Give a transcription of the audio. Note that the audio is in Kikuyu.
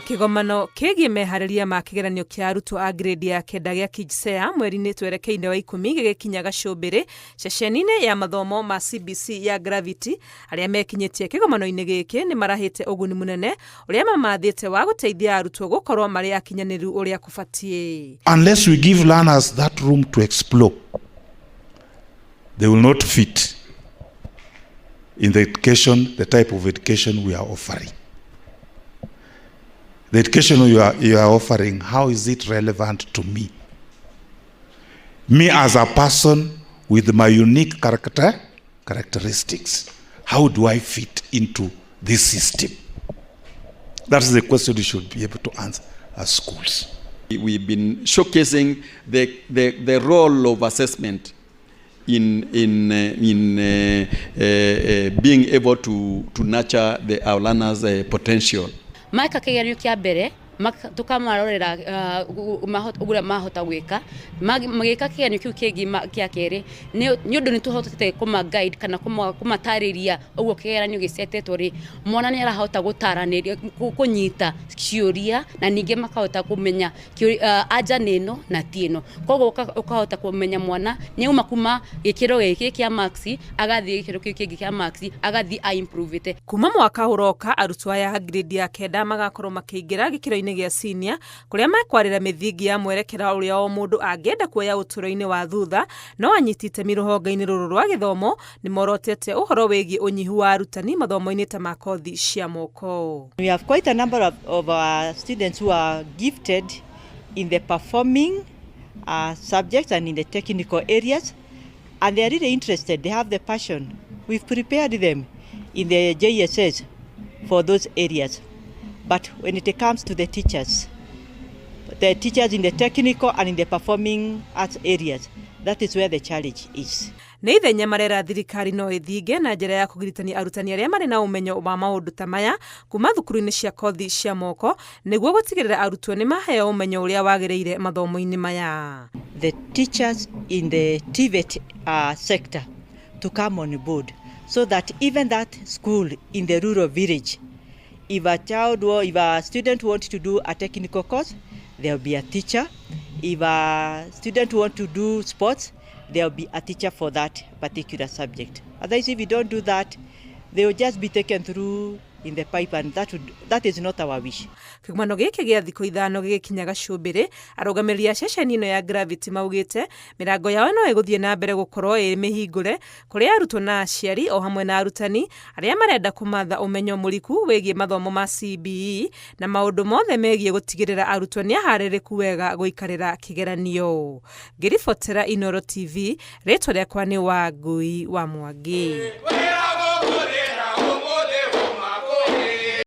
Kĩgomano kĩgiĩ meharĩria ma kĩgeranio kĩa arutwo a grade ya kenda gĩa KJSEA mweri-inĩ twerekeire wa ikũmi gĩgĩkinya gacũmbĩrĩ ceceni-inĩ ya mathomo ma CBC ya Gravity. Arĩa mekinyĩtie kĩgomano-inĩ gĩkĩ nĩ marahĩte ũguni mũnene ũrĩa mamathĩte wa gũteithia arutwo gũkorwo marĩ akinyanĩru ũrĩa kũbatiĩ. Unless we give learners that room to explore, they will not fit in the education, the type of education we are offering. The education you are offering, how is it relevant to me? Me as a person with my unique characteristics, how do I fit into this system? That is the question you should be able to answer as schools. We've been showcasing the role of assessment in being able to nurture our learners' potential. Meka kĩgeranio kĩa mbere tũkamarorera ũrĩa mahota gwĩka. Magĩka kĩgeranio kĩu kĩngĩ kĩa kerĩ, nĩ ũndũ nĩ tũhotete kũma guide kana kũmatarĩria ũguo kĩgeranio gĩcetetwo rĩ, mwana nĩ arahota gũtaranĩria, kũnyita ciũria, na ningĩ makahota kũmenya anja nĩ ĩno na ti ĩno. Koguo ũkahota kũmenya mwana nĩ auma kuma gĩkĩro gĩkĩ kĩa marks agathiĩ gĩkĩro kĩu kĩngĩ kĩa marks, agathiĩ a improve. Kuma mwaka ũroka, arutwo aya a grade ya kenda magakorwo makĩingĩra gĩkĩro-inĩ gĩa senior, kũrĩa mekwarĩra mĩthingi ya mwerekera ũrĩa o mũndũ angĩenda kuoya ũtũũro-inĩ wa thutha. No anyiti itemi rũhonge-inĩ rũrũ rwa gĩthomo nĩ morotete ũhoro wĩgiĩ ũnyihu wa arutani mathomo-inĩ ta ma kothi cia moko. We have quite a number of our students who are gifted in the performing subjects and in the technical areas, and they are really interested. They have the passion. We've prepared them in the JSS for those areas. But when it comes to the teachers in the technical and in the performing arts areas, that is where the challenge is. Nĩ ithenya marera thirikari no ĩthinge na njĩra ya kũgiritania arutani arĩa marĩ na ũmenyo wa maũndũ ta maya kuma thukuru-inĩ cia kothi cia moko, nĩguo gũtigĩrĩra arutwo nĩ maheo ũmenyo ũrĩa wagĩrĩire mathomo-inĩ maya. The teachers in the TVET sector to come on board so that even that school in the rural village, if a child or if a student wants to do a technical course, there will be a teacher. If a student want to do sports, there will be a teacher for that particular subject. Otherwise, if we don't do that, they will just be taken through in the pipe, and that is not our wish. Kĩgomano gĩkĩ gĩa thikũ 5 gĩgĩkinya gacũmbĩrĩ, arũgamĩrĩri a ceceni ĩno ya Gravity maugĩte mĩrango yao no ĩgũthiĩ na mbere gũkorwo ĩ mĩhingũre kũrĩ arutwo na aciari o hamwe na arutani arĩa marenda kũmatha ũmenyo mũriku wĩgiĩ mathomo ma CBE na maũndũ mothe megiĩ gũtigĩrĩra arutwo nĩ aharĩrĩku wega gũikarĩra kĩgeranio. Ngĩribotera Inoro TV, rĩtwa rĩakwa nĩ Wangui wa Mwangi.